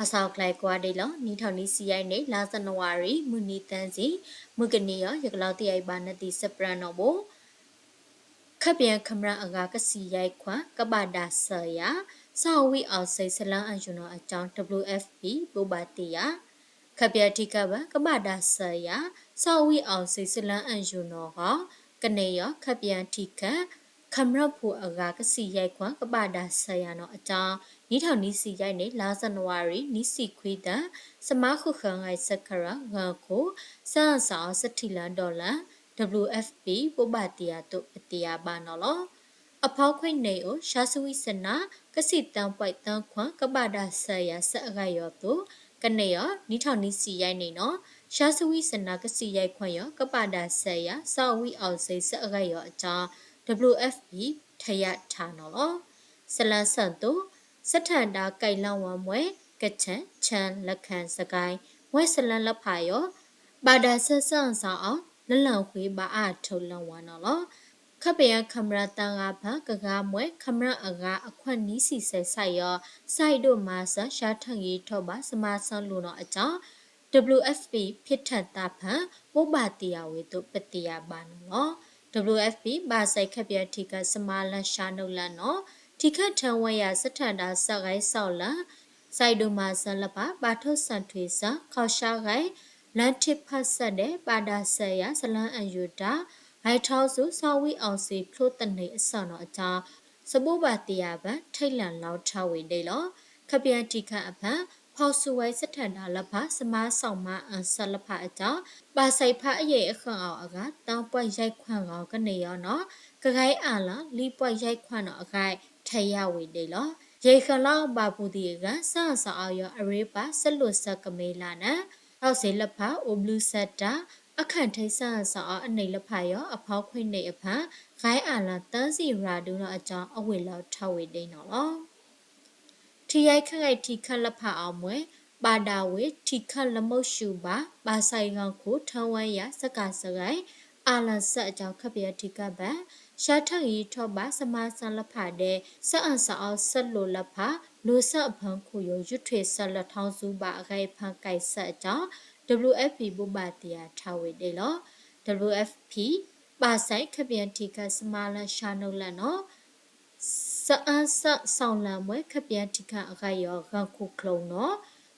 အစးအကျဲကွၢ်ဒ်လီၤ. နံၣ်ထီၣ်နံၣ်ဆံယဲၢ်န့ၣ် လါစနဝါရီ မုၢ်နံၤသၢဆံ, မုၢ်ကနံၤအံၤ ယကလီၤတံၢ်အံၤဘၣ်နသ့ၣ်စဲပြၢနီၣ်ဘိ ခၢၣ်ပယၢၣ် ခမရ အဂၤ ကစံၣ်ယဲၢ်ခွၣ် ကဘၣ်ဒၣ်စၢၤယၤ စီၤဝံၣ်အီစ့ စလၢအယူၢ်နီၣ်အကၠီ WFP ဘိးဘၣ်တ့ၢ်ယၤ ခၢၣ်ပယၢၣ်ထံးခၢၣ်ပှၤ ကဘၣ်ဒၣ်စၢၤယၤ စီၤဝံၣ်အီစ့ စလၢအယူၢ်နီၣ်ဂီၢ် ကန့ၢ်ယီၤ ခၢၣ်ပယၢၣ်ထံးခၢၣ် ခမရ ဖိအဂၤ ကစံၣ်ယဲၢ်ခွၣ် ကဘၣ်ဒၣ်စၢၤယၤနီၣ်အကၠီ နံၣ်ထီၣ်နံၣ်ဆံယဲၢ်န့ၣ် လါစနဝါရီ နံၣ်ဆံခွံသီ စမါဃုာ်ဃၢၤဂၤစခရၢ ဂၢၢ်ခိၣ် စၢအၣ်စးအီ စထံၣ်လၢဒီလၢ WFP ဘိးဘၣ်တ့ၢ်ယၤအသိး ပသ့ၣ်ညါဘၣ်နီၣ်လီၤ. အဖီခွံန့ၣ်အိၣ် ရှါစဝံစနါ ကစံၣ်သၢပှဲၤသၢခွၣ် ကဘၣ်ဒၣ်စၢၤယၤ စၢအဂၤယီၤအသိး ကန့ၢ်ယီၤ နံၣ်ထီၣ်နံၣ်ဆံယဲၢ်န့ၣ်နီၣ် ရှါစဝံစနါ ကစံၣ်ယဲၢ်ခွၣ်ယီၤ ကဘၣ်ဒၣ်စၢၤယၤ စီၤဝံၣ်အီစ့ စၢအဂၤယီၤအကၠီ WFP ထယၣ်ထၣ်နီၣ်လီၤ. စလၢဆၢၣ်သိး စထၢၣ်ဒၣ်ကဲလၢဝါမွဲ ကချၢၣ် ခၠၣ် ရခၢၣ် စကဲၣ် မွဲစလၢလၢဖးယီၤ ဘၣ်ဒၣ်စၢၤ စၢအၣ်စးအီ လၢလၢၢ်ဃ့ဘၣ်အါထီၣ်လၢဝါနီၣ်လီၤ. ခၢၣ်ပယၢၣ် ခမရ သၢဂၤဖၢ ကဂၤမွဲ ခမရ အဂၤ အခွၣ်နံၣ်ဆံဆဲးစးယီၤ စၢ်ဒိၣ်မၤစၢၤ ရှါထၢၣ်ဂံၢ်ထီၣ်ဘၣ် စမါစၢလိၣ်နီၣ်အကၠီ WFP ဖံးထၢၣ်သးဖၢ ဘိးဘၣ်တ့ၢ်ယၤဝဲအသိး ပသ့ၣ်ညါဘၣ်နီၣ်လီၤ. WFP ဘၣ်စဲး ခၢၣ်ပယၢၣ်ထံးခၢၣ် စမါလၢ ရှါနိလၢနီၣ် ထံးခၢၣ်ထၢဝဲယၤ စထၢၣ်ဒၣ်စဲးဂဲၤစီလၢ စၢဒိၣ်မၤစၢၤလၢဖး ဘၣ်ထိၣ်စၣ်ထွံစၢ ခီၣ်ရှါဂဲၤ လၢထံးဖၢဆၢၣ်ဒဲး ဘၣ်ဒၣ်စၢၤယၤ စလၢအယူၢ်တၢ် ဂဲၤထီၣ်ဆူ စီၤဝံၣ်အီစ့ ဖျိသန့ၤအဆၢၣ်နီၣ်အကၠီ စဘိးဘၣ်တ့ၢ်ယၤဘၣ် ထဲလၣ်လီၤထီၣ်ဝဲဒၣ်လီၤ. ခၢၣ်ပယၢၣ်ထံးခၢၣ်အဖၢ ဖီၣ်ဆူၣ်ဝဲ စထၢၣ်ဒၣ်လၢဖး စမါစီၤမၤအၣ်စၢလၢဖးအကၠီ ဘၣ်စဲးဖးအယဲၢ်အဃၢၤအီၤအဂၤ သၢပှဲၤယဲၢ်ခွၣ်ဂီၤ ကန့ၢ်ယီၤနီၣ် ကဂဲၤအါလီၤ လွံၢ်ပှဲၤယဲၢ်ခွၣ်နီၣ်အဂၤ ထယၣ်ဝဲဒၣ်လီၤ. ယဲၢ်ဃၢၤလီၤဘၣ်ပူၤသ့ၣ်အဂၤ စၢအၣ်စးအီယီၤ အရ့ပာ် စလိၣ်စၢကမ့လးနၢ် ထီၣ်စ့လၢဖး အိၣ်ဘျုးစၢတၢ် အခၢၣ်ထံး စၢအၣ်စးအီ အနံၣ်လၢဖးယီၤ အဖီခွံန့ၣ်အဖၢ ဂဲၤအါလီၤသၢဆံရၤဒုနီၣ်အကၠီ အဝ့ၢ်လီၤထီၣ်ဝဲဒၣ်နီၣ်လီၤ. ထံယဲၢ်ခၢၣ်ဂဲၤထံးခၢၣ်လၢဖးအီမွဲ ဘၣ်ဒၣ်ဝဲ ထံးခၢၣ်လၢမုၢ်ဆူၣ်ဘၣ် ဘၣ်စဲးဂီၤခိၣ် ထၢဝဲယၤ စကၤစဂဲၤ အါလီၤစၢအကၠီ ခၢၣ်ပယၢၣ်ထံးခၢၣ်ဘၣ် ရှါထၢၣ်ဂံၢ်ထီၣ်ဘၣ် စမါစၢလၢဖးဒဲး စၢအၣ်စးအီ စလိၣ်လၢဖး လိၤစၢအဖၢခိၣ်ယိာ် ယူၢ်ထွဲးစၢလၢထီၣ်ဆူဘၣ်အဂဲၤဖၢကဲးစၢအကၠီ WFP ဘိးဘၣ်တ့ၢ်ယၤထီၣ်ဝဲဒၣ်လီၤ. WFP ဘၣ်စဲး ခၢၣ်ပယၢၣ်ထံးခၢၣ် စမါလၢ ရှါနိလၢနီၣ် စအၢစၢစီၤလၢမွဲ ခၢၣ်ပယၢၣ်ထံးခၢၣ်အဂၤယီၤ ဂၢၢ်ခိၣ်ကျိၤနီၣ်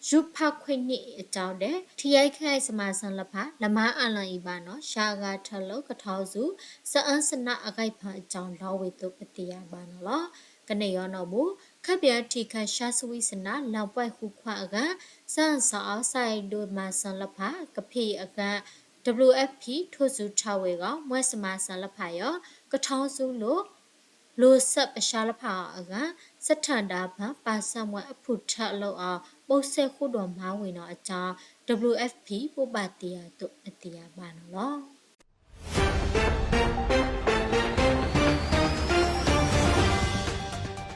ယူၢ်ဖးခွံနံၣ်အကၠီဒဲး ထံယဲၢ်ခၢၣ်ဂဲၤ စမါစၢလၢဖး လၢမါအါလီၤအံၤဘၣ်နီၣ် ရှါအဂၤထၢၣ်လၢကထီၣ်ဆူ စအၢစနါအဂဲၤဖၢအကၠီ လီၤဝဲအသိး ပသ့ၣ်ညါဘၣ်နီၣ်လီၤ. ကန့ၢ်ယီၤနီၣ်ဘိ ခၢၣ်ပယၢၣ်ထံးခၢၣ် ရှါစဝံစနါ လၢပှဲၤဃုခွၣ်အဂၤ စၢအၣ်စးအီ စၢဒိၣ်မၤစၢၤလၢဖး ကဖံးအဂၤ WFP ထိၣ်ဆူၣ်ထီၣ်ဝဲအဂီၢ် မွဲစမါစၢလၢဖးယီၤ ကထီၣ်ဆူလၢ လိၤစၢပၡါလၢဖးအီၤအဂၤ စထၢၣ်ဒၣ်ဖၢ ပာ်စၢၤမွဲအဖုၣ်ထၢအလီၢ်အီၤ ပိာ်စဲဃူဒီးမၤဝဲနီၣ်အကၠီ WFP ဘိးဘၣ်တ့ၢ်ယၤအသိး ပသ့ၣ်ညါဘၣ်နီၣ်လီၤ.